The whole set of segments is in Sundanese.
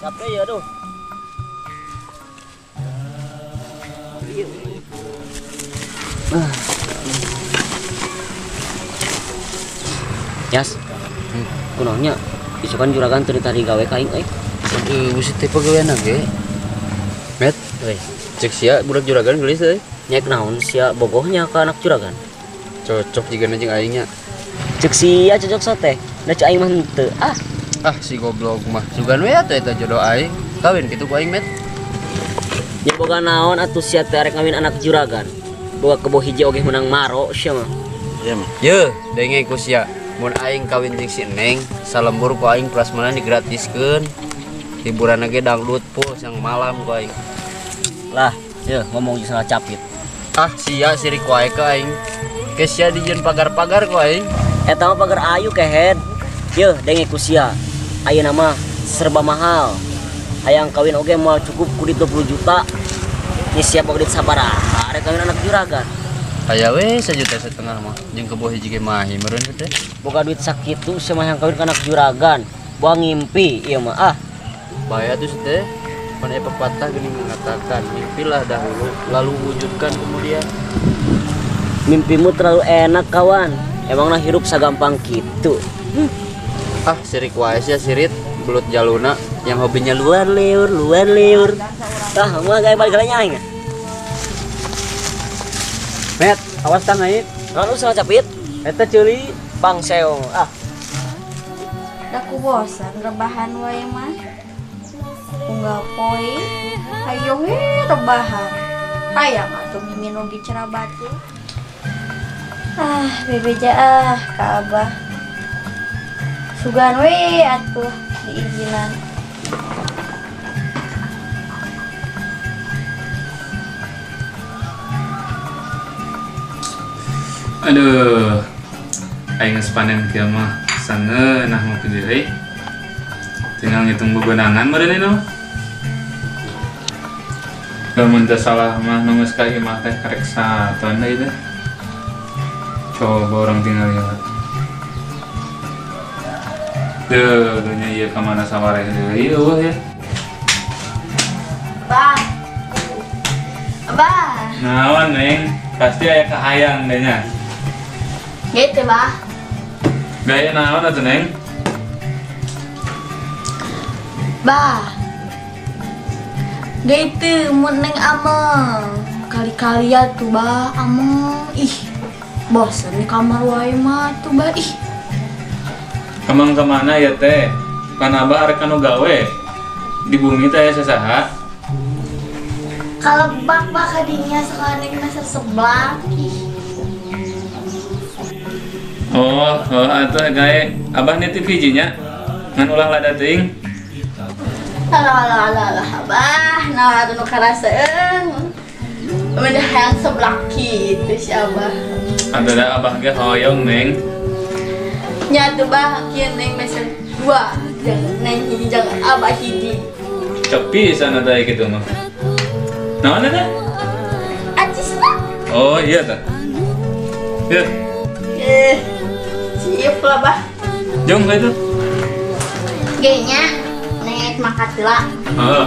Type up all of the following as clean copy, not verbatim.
Capek ya aduh. Yas, kunaonnya isukan juragan teu ditari gawe ka aing euy. Aduh, buset teh pagawean ge. Met, Euy, cek sia budak juragan geulis euy. Nya naon sia bogohnya ka anak juragan? Cocok jigana jeung aing nya. Cek sia cocok sote. Da cek aing mah henteu. Ah, Ah, si goblok mah. Sugan we atuh eta jodoh aing. Kawin kitu ku aing, Met. Nya boga naon atuh sia teh arek ngawin anak juragan. Boga kebo hiji oge meunang maro sia mah. Iya mah. Yeuh, denge ku sia. Mun aing kawin jeung si Neng, salembur ku aing prasmanan digratiskeun. Hiburan ge dangdut full siang malam ku aing. Lah, yeuh ngomong jeung salah capit. Ah, sia sirik wae ka aing. Ke sia dijieun pagar-pagar ku aing. Eta mah pagar ayu kehed. Yeuh, denge ku sia. Ayeuna mah serba mahal. Hayang kawin oge moal cukup ku duit 20 juta. Nya sia boga duit sabaraha arek kawin anak juragan. Aya we 1,5 juta mah jeung kebo hiji ge mahi meureun teh. Boga duit sakitu sia mah hayang kawin ka anak juragan. Boga ngimpi ieu mah ah. Bahaya tuh teh. Mana pepatah gini mengatakan mimpilah dahulu lalu wujudkan kemudian. Mimpimu terlalu enak kawan. Emangna hirup sagampang kitu. Ah, sirik wae sia sirit belut jaluna yang hobinya luar liur, luar liur. Tah, mah gaya balik lagi aing. Met, awas tang aing. Lalu salah capit. Eta ceuli bangseong. Ah. Da ku bosan rebahan wae mah. Unggal poe hayo we rebahan. Hayang atuh mimin oge cara batu. Ah, bebeja ah ka abah. Sugan we atuh diizinan. Aduh, aing geus panen kieu mah sangeunah ngopi deui. Tinggal ngitung bebenangan meureun ieu mah. Lamun teu salah mah nu geus ka imah teh karek saton deui teh. Coba orang tinggal ieu. Duh, dunya ieu ka mana sawareh deui eueuh ya. Abah. Abah. Naon, Neng? Pasti aya kahayang deh nya. Gitu, Bah. Gaya naon atuh, Neng? Bah. Gitu mun Neng ameng. Kali-kali atuh, Bah, ameng. Ih, bosen di kamar wae mah tuh, Bah. Ih. Emang kemana ya teh? Kan abah arek kanu gawe. Di bumi teh aya sasaha? Kalebak bah kadinya sekolah Neng mah seblak. Ih. Oh, oh atuh gae abah nitip hijinya. Ngan ulah lada teuing. Alah, alah, alah, alah, abah. Nah, atuh nu karaseung. Mun hayang seblak kitu si abah. Atuh da abah ge hoyong, Neng. Nya atuh bah, kieu Neng mesen 2. Jangan Neng hiji, jangan abah hiji. Cepi sana teh kitu mah. Naon eta? Acis lah. Oh, iya tah. Ya. Siap lah bah. Jom ka itu. Gayanya Neng makan heula. Heeh.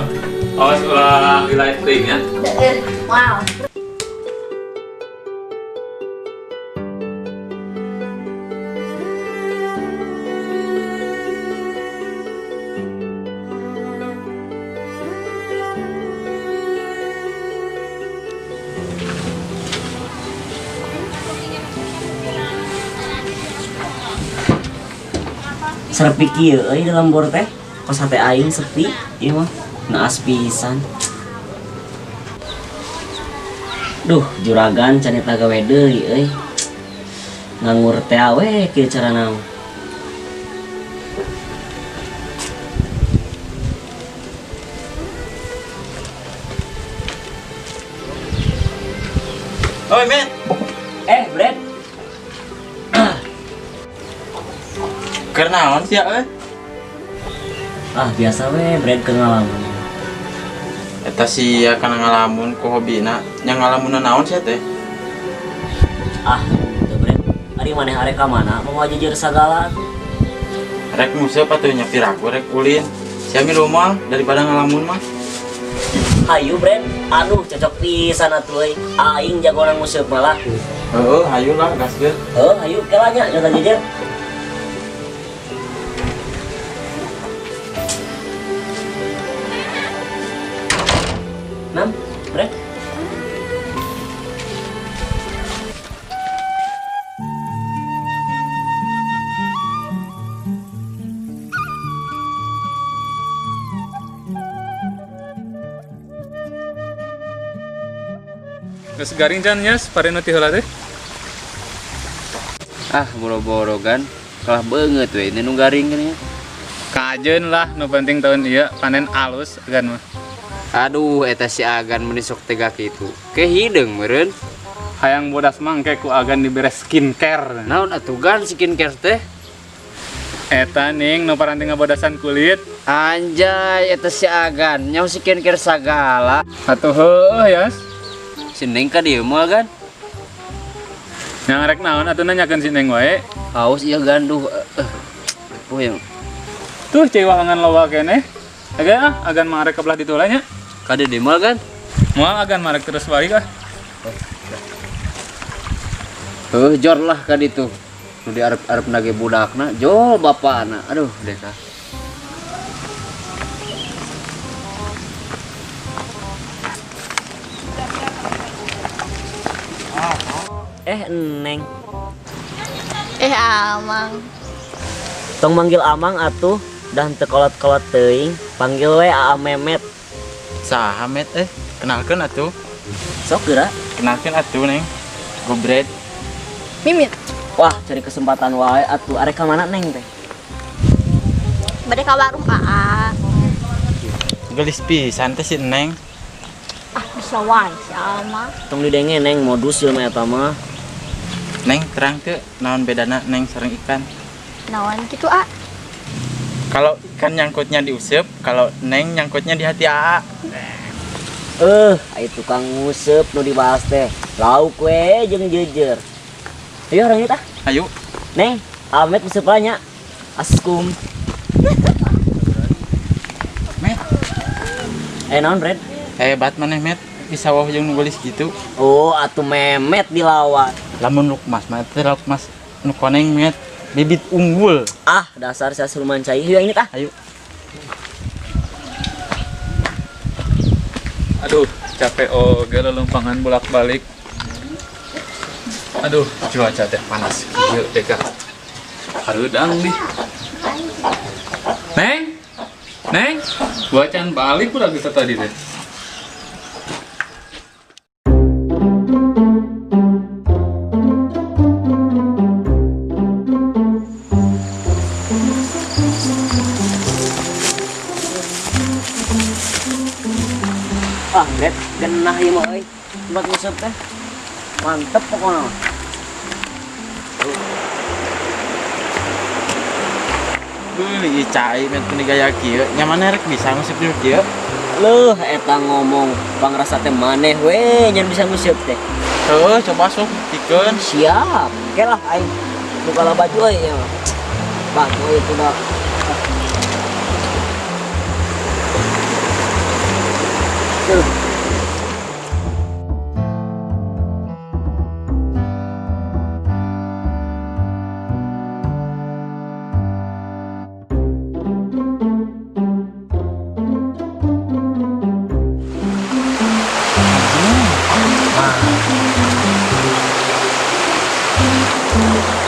Awas ulah wilayah teuing nya. Heeh. Wow. Sepi kieu euy dalam bor teh. Kos hate aing sepi ieu mah. Naas pisan. Duh, juragan can eta gawe deui euy. Nganggur teh we kieu carana mah. Oi, men. Bret. Keur naon sia euy? Ah, biasa we, Bret keur ngalamun. Eta sia kana ngalamun ku hobina. Nya ngalamunna naon sia teh? Ah, teu Bret. Ari maneh arek ka mana? Mau jejer sagala tuh. Rek nguseup atuh nya piraku rek ulin. Siami rumah daripada ngalamun mah. Hayu Bren, aduh cocok pisan atuh euy. Aing jagoan nguseup malah. Heeh, hayu lah gaskeun. Heuh, hayu kela nya nyata jejer. Nam, Bren. Geus garing can nyes, pare nu ti heula teh. Ah, boro-boro gan. Kalah beungeut we ini nu garing geuning. Kajeun lah, nu penting tahun ieu panen alus agan mah. Aduh, eta si Agan meni sok tega kitu. Ke hideung meureun. Hayang bodas mah engke ku Agan dibere skincare. Naon atuh gan skincare teh? Eta ning nu paranti ngabodasan kulit. Anjay, eta si Agan nyaho skincare sagala. Atuh heueuh yas. Si Neng ka dieu moal gan? Yang rek naon atuh nanyakeun si Neng wae. Haus ieu ganduh. Puyeng. Tuh cai wahangan loba keneh. Agan ah, Agan mah rek kebelah ditu nya. Ka dieu moal gan? Moal Agan mah rek terus balik ah. Heuh, jor lah ka ditu. Nu diarep-arep nage budakna, jol bapana. Aduh, deka. Neng. Amang. Tong manggil Amang atuh, dah teu kolot-kolot teuing, panggil we Aa Memet. Saha Met eh? Kenalkeun atuh. Sok geura. Kenalkeun atuh Neng. Gobret. Mimit. Wah, cari kesempatan wae atuh. Arek ka mana Neng teh? Bade ka warung Aa. Gelis pisan teh si Neng. Ah, bisa wae si Amang. Tong didenge Neng modus jelema eta mah. Neng terang teu naon bedana Neng sareng ikan? Naon kitu A? Kalau ikan nyangkutnya diuseup, kalau Neng nyangkutnya di hati Aa. Ai tukang nguseup nu dibahas teh. Lauk we jeung jejer. Ayo orang tah. Ayo. Neng, Amet nguseup nya. Askum. Met. Naon, Red? Hebat maneh, Met. Bisa wah jeung nu geulis gitu. Oh, atuh Memet dilawan. Lamun lukmas mah teh lukmas nu koneng Met, bibit unggul. Ah, dasar saya siluman cai. Hayu ini tah. Ayo. Aduh, capek oge lelumpangan bolak-balik. Aduh, cuaca teh panas kieu deka. Hareudang nih. Neng. Neng, bacan balik udah kita tadi teh. Ah, Bret, genah ieu mah euy. Tempat nguseup teh. Mantep pokoknya mah. Duh, cai met meni gaya kieu. Nya maneh rek bisa nguseup di kieu? Leuh, eta ngomong pangrasa teh maneh we nyan bisa nguseup teh. Heuh, coba sok buktikeun. Siap. Oke lah aing buka lah baju euy ieu mah. Baju itu dah. Tuh.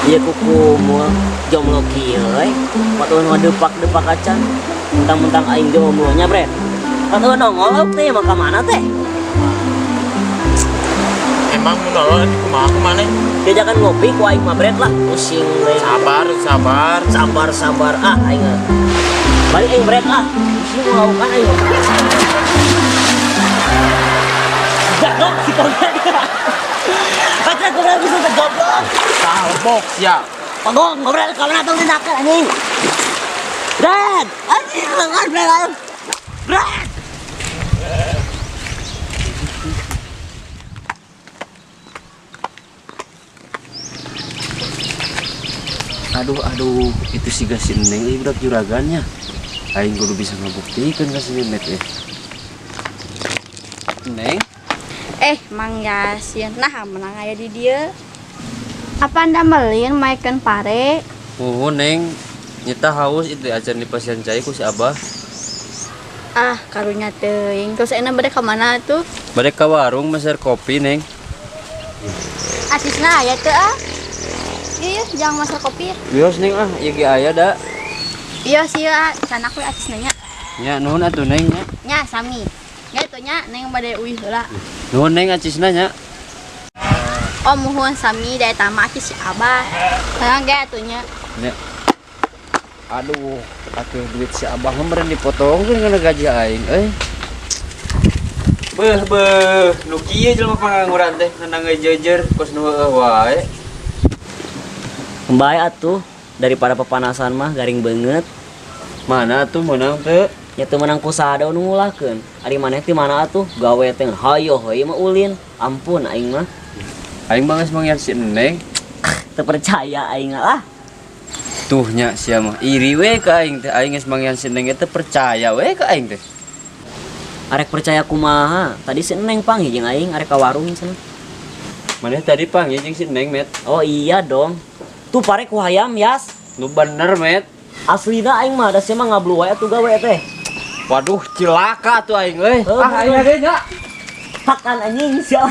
Iya kuku mual jomblo kieu euy. Patuh nu depak-depak acan. Mentang-mentang aing jomblo nya, Bre. Patuh nongol lauk teh mah ka mana teh? Emang mun nongol kumaha kumaha? Diajakan ngopi ku aing mah Bret lah. Pusing we. Sabar, sabar. Sabar, sabar ah aing. Balik aing Bret ah. Pusing laukan aing. Goblok si goblok. Patra goblok bisa goblok. Salbok siap. Pagong goblok ka mana tong dinakan anjing. Bret, anjing lengan Bret. Bret. Aduh, aduh, itu si gasin Neng ieu budak juragannya. Aing kudu bisa ngabuktikeun ka si Memet eh. Neng, Eh, Mang Yasin, nah menang aya di dieu. Apa anda melin maikeun pare? Muhun, Neng. Nyita haus itu acan dipasihan cai ku si Abah. Ah, karunya teuing. Terus enak bade ka mana tuh? Bade ka warung meser kopi, Neng. Acisna aya teu ah? Iya, jangan masak kopi ya. Wios, Neng, ah, ieu ge aya da. Iya sih ah, canak we acisna nya. Nya nuhun atuh, Neng, nya. Nya sami. Nya itu nya Neng bade uih heula. Nuhun, Neng, acisna nya. Oh, muhun sami da eta mah acis si Abah. Hayang ge atuh nya. Nya. Aduh, atuh duit si Abah mah meureun dipotongkeun kana gaji aing euy. Beuh beuh, nu kieu jelema pangangguran teh nandang jejer kos nu heueuh wae. Bae atuh daripada pepanasan mah garing banget. Mana atuh meunang teu? Nya teu meunang ku saha nu ngulahkeun. Ari maneh ti mana atuh gawe teh hayo heuy mah ulin. Ampun aing mah. Aing mah geus manggihan si Neng. Teu percaya aing lah. Tuh nya sia mah iri we ka aing teh. Aing geus manggihan si Neng teh percaya we ka aing teh. Arek percaya kumaha? Tadi si Neng panggih jeung aing arek ka warung cenah. Maneh tadi panggih jeung si Neng, Met? Oh iya dong. Tuh pare ku hayam, Yas. Nu bener, Met? Aslina aing mah da sia mah ngablu wae atuh gawe teh. Waduh, cilaka tuh aing euy. Heuh, Ah, aing ge nya. Pakan anjing sia.